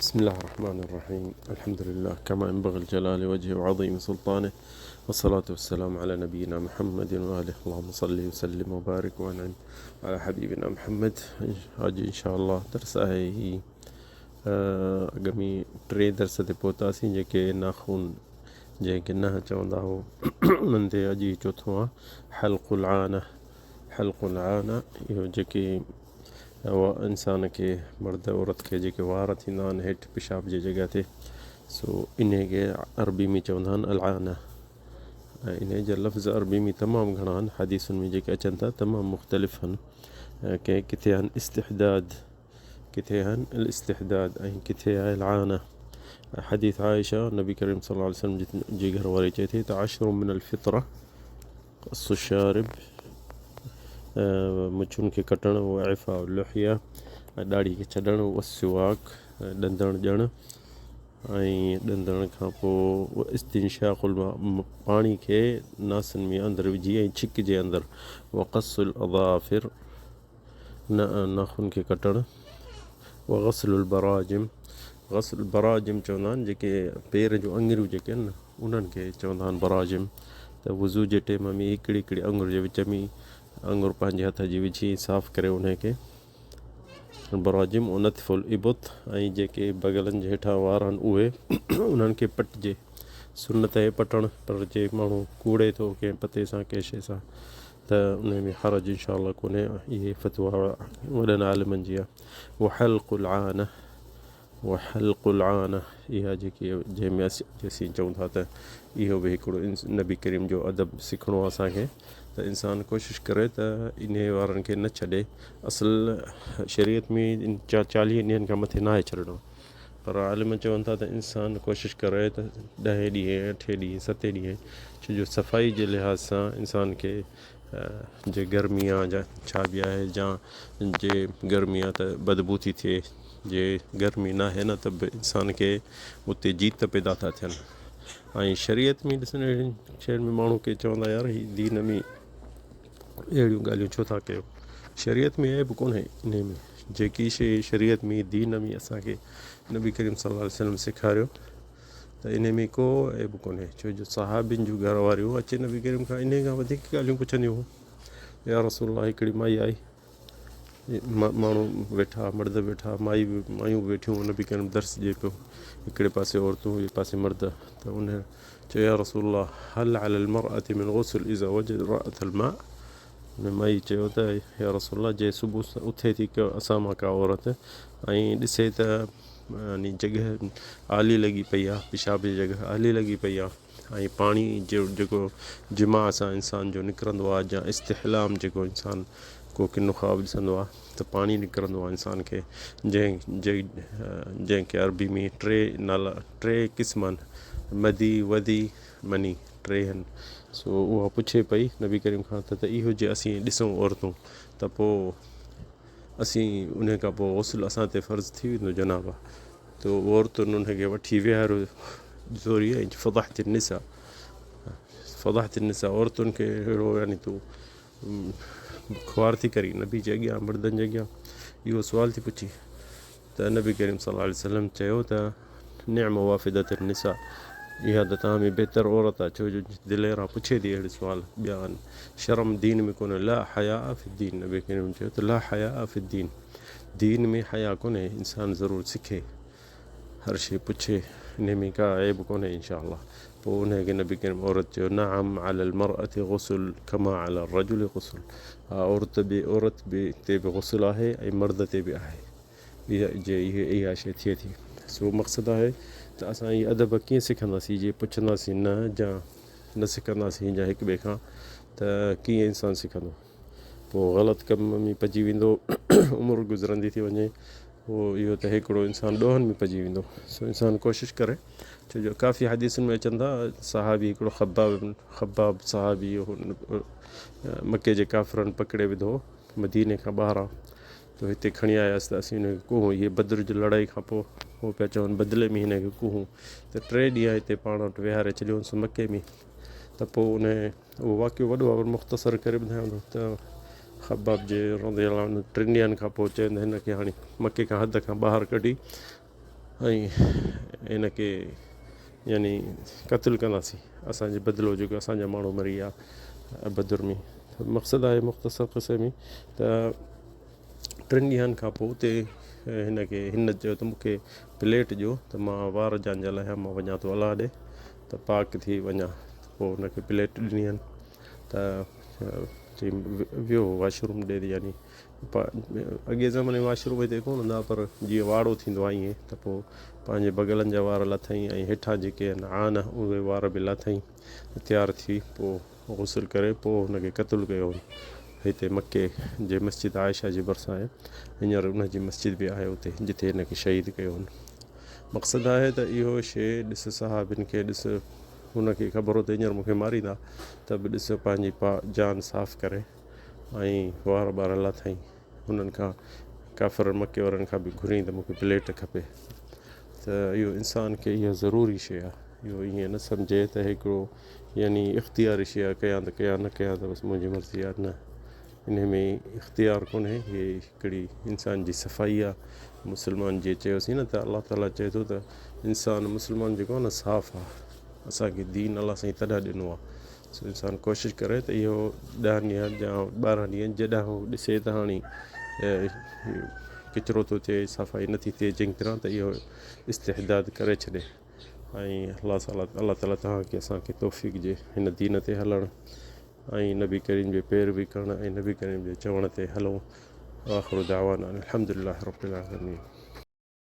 بسم الله الرحمن الرحيم الحمد لله كما ينبغي لجلال وجهه وعظيم سلطانه والصلاة والسلام على نبينا محمد وآله اللهم صل وسلم وبارك وانعم على حبيبنا محمد اڄ انشاء الله درس آهي هي اڳ ۾ ٽي درس تي پهتاسين جيڪي ناخون جنهن کي ننهن چوندا هو انهن تي اڄ هي چوٿون آهي حلق العانه حلق العانه اهو جيڪي انسان کي مرد عورت کي جيڪي وار ٿيندا آهن هيٺ پيشاب جي جڳهه تي سو انهي کي عربي ۾ چوندا آهن العانه ۽ انهي جا لفظ عربي ۾ تمام گهڻا آهن حديثن ۾ جيڪي اچن ٿا تمام مختلف آهن ڪنهن ڪٿي آهن استحداد ڪٿي آهن الاستحداد ۽ ڪٿي آهي العانه حديث عائشه نبي ڪريم صلي الله عليه وسلم جي گهر واري چئي ٿي ته عشر من الفطره قص الشارب مڇن کي ڪٽڻ واعفاء اللحيه ۽ ڏاڙهي کي ڇڏڻ والسواڪ ڏندڻ ڄڻ ۽ ڏندڻ کان پوء استنشاق الماء پاڻي کي ناسن ۾ اندر وجهي ۽ ڇڪجي اندر وقص الاظافر ناخن کي ڪٽڻ وغسل البراجم غسل براجم چوندا آهن جيڪي پير جون اڱريون جيڪي آهن نه انهن کي چوندا آهن براجم ته وضو جي ٽيم ۾ هڪڙي هڪڙي اڱر جي وچ ۾ اڱر پنهنجي هٿ جي وجهي صاف ڪري انهي کي براجم ونتف الابط ۽ جيڪي بغلن جي هيٺان وار آهن اهي انهن کي پٽجي سنت آهي پٽڻ پر جي ماڻهو ڪوڙي ٿو ڪنهن پتي سان ڪنهن شي سان ته انهي ۾ حرج ان شاء الله ڪونهي اهي فتويٰ وڏن عالمن جي آهي وحلق العانه وحلق العانه اها جيڪي جنهن ۾ اسين چئون ٿا ته اهو به هڪڙو نبي ڪريم جو ادب سکڻو آهي اسان کي ته انسان ڪوشش ڪري ته انهي وارن کي نه ڇڏي اصل شريعت ۾ چاليهه ڏينهن کان مٿي ناهي ڇڏڻو پر عالم چون ٿا ته انسان ڪوشش ڪري ته ڏهين ڏينهين، اٺين ڏينهين، ستين ڏينهين ڇو جو صفائي جي لحاظ سان انسان کي جي گرمي آ جا ڇا به آهي جا جي گرمي آ ته بدبو ٿي ٿئي جي گرمي ناهي نه ته به انسان کي اتي جيت پيدا ٿا ٿين ۽ شريعت ۾ ڏسن اهڙين شين ۾ ماڻهو ڪي چوندا يار هي دين ۾ اهڙيون ڳالهيون ڇو ٿا ڪيو شريعت ۾ عيب ڪونهي انهي ۾ جيڪي شيء شريعت ۾ دين ۾ اسان کي نبي ڪريم صلي الله عليه وسلم سيکاريو ته انهي ۾ ڪو عيب ڪونهي ڇو جو صحابين جون گهر واريون اچي نبي ڪريم کان انهي کان وڌيڪ ڳالهيون پڇنديون هيون يا رسول الله هڪڙي مائي آئي ماڻهو ويٺا مرد ويٺا مائي به مايون به ويٺيون نبي ڪريم درس ڏئي پيو هڪڙي پاسي عورتون ٻئي پاسي مرد ته ان چيو يا رسول الله هل علي المرأة من غسل اذا وجد رأت الماء ان مائي چيو ته يا رسول الله جي صبح اٿي ٿي اسان مان ڪا عورت ۽ ڏسي ته يعني جڳهه آلي لڳي پئي آهي پيشاب جي جڳهه آلي لڳي پئي آهي ۽ پاڻي جو جيڪو جماع سان انسان جو نڪرندو آهي يا استحلام جيڪو انسان ڪو ڪنو خواب ڏسندو آهي ته پاڻي نڪرندو آهي انسان کي جنهن جي جنهن کي عربي ۾ ٽي نالا ٽي قسم آهن مدي ودي مني ٽي آهن سو اها پڇي پئي نبي ڪريم کان ته اهو جي اسين ڏسون عورتون ته پوء اسين ان کان پوء غسل اسان تي فرض ٿي ويندو جناب ته عورتن ان کي وٺي ويهاريو زوري ۽ فضحت النساء فضحت النساء عورتن کي اهڙو يعني تون خوار ٿي ڪرين نبي جي اڳيان مردن جي اڳيان اهو سوال ٿي پڇي ته نبي ڪريم صلي الله عليه وسلم چيو ته نعم وافدة النساء اها ته توهان ۾ بهتر عورت آهي ڇو جو دليرا پڇي ٿي اهڙي سوال ٻيا آهن شرم دين ۾ ڪونهي لا حياء في الدين نبي ڪريم چيو ته لا حياء في الدين دين ۾ حياء ڪونهي انسان ضرور سکي هر شيء پڇي انهي ۾ ڪا عيب ڪونهي ان شاء الله پوء انهي کي نبي ڪريم عورت چيو نعم علي المرأة غسل کما علي الرجل غسل ها عورت به عورت به تي به غسل آهي ۽ مرد تي به آهي اها جي اها شيء ٿئي ٿي سو مقصد آهي ته اسان هي ادب ڪيئن سکنداسين جي پڇنداسين نه جا نه سکنداسين جا هڪ ٻئي کان ته ڪيئن انسان سکندو پوء غلط ڪم ۾ پئجي ويندو عمر گذرندي ٿي وڃي پوء اهو ته هڪڙو انسان ڏوهن ۾ پئجي ويندو سو انسان ڪوشش ڪري ڇو جو ڪافي حديثن ۾ اچن ٿا صحابي هڪڙو خباب خباب صحابي مڪي جي ڪافرن پڪڙي وڌو مديني کان ٻاهران ته هتي کڻي آيس ته اسين هن کي ڪوهون هي بدر جي لڙائي کان پوء هو پيا چون بدلي ۾ هن کي ڪوهون ته ٽي ڏينهن هتي پاڻ وٽ ويهاري ڇڏيونس مڪي ۾ ته پوء ان اهو واقعو وڏو آهي پر مختصر ڪري ٻڌايان ٿو ته خباب جي رضي الله عنه ٽن ڏينهن کان پوء چين ته هن کي هاڻي مڪي کان حد کان ٻاهر ڪڍي ۽ هن کي يعني قتل ڪنداسين اسان جي بدلو جيڪو اسان جا ماڻهو مري ويا بدر ۾ مقصد آهي مختصر قصي ۾ ته ٽن ڏينهن کان پوء اتي هن کي هن چيو ته مون کي پليٽ ڏيو ته مان وار جان جا لاهيان مان وڃان ٿو الله ڏي ته پاڪ ٿي وڃان ته پوء هن کي پليٽ ڏني هن ته چئي ويو واش روم ڏي يعني اڳئين زماني ۾ واش روم هتي ڪونه هوندا پر جيئن واڙو ٿيندو آهي ائين ته پوء پنهنجي بغلن جا وار لاٿائين ۽ هيٺان جيڪي آهن عان اهي وار به لاٿائين تيار ٿي پوء غسل ڪري پوء هن کي قتل ڪيو هتي مڪي جي مسجد عائشه جي ڀرسان آهي هينئر ان جي مسجد به آهي اتي جتي هن کي شهيد ڪيو هن مقصد آهي ته اهو شي ڏس صحابين کي ڏس هن کي خبر هو ته هينئر مون کي ماريندا ته به ڏس پنهنجي پا جان صاف ڪري ۽ وار ٻار لاٿائين انهن کان ڪافرن مڪي وارن کان به گهريائين ته مون کي پليٽ کپي ته اهو انسان کي اها ضروري شيء آهي اهو ائين نه سمجهي ته هڪڙو يعني اختياري شيء آهي ڪيان ته ڪيان نه ڪيان ته بس منهنجي مرضي آهي نه انهي ۾ اختيار ڪونهي هي هڪڙي انسان جي صفائي آهي مسلمان جيئن چيوسين نه ته الله تعاليٰ چئي ٿو ته انسان مسلمان جيڪو آهي نه صاف آهي اسانکي دين الله سائين تڏهن ڏنو آهي سو انسان ڪوشش ڪري ته اهو ڏهن ڏينهن يا ٻارهن ڏينهن جڏهن هو ڏسي ته هاڻي ڪچرو ٿو ٿئي صفائي نٿي ٿئي چڱي طرح ته اهو استحداد ڪري ڇڏي ۽ الله تعالي الله تعالي توهان کي اسان کي توفيق ڏي هن دين تي هلڻ ۽ نبي ڪريم جي پيروي ڪرڻ ۽ نبي ڪريم جي چوڻ تي هلون آخر دعوانا الحمد لله رب العالمين.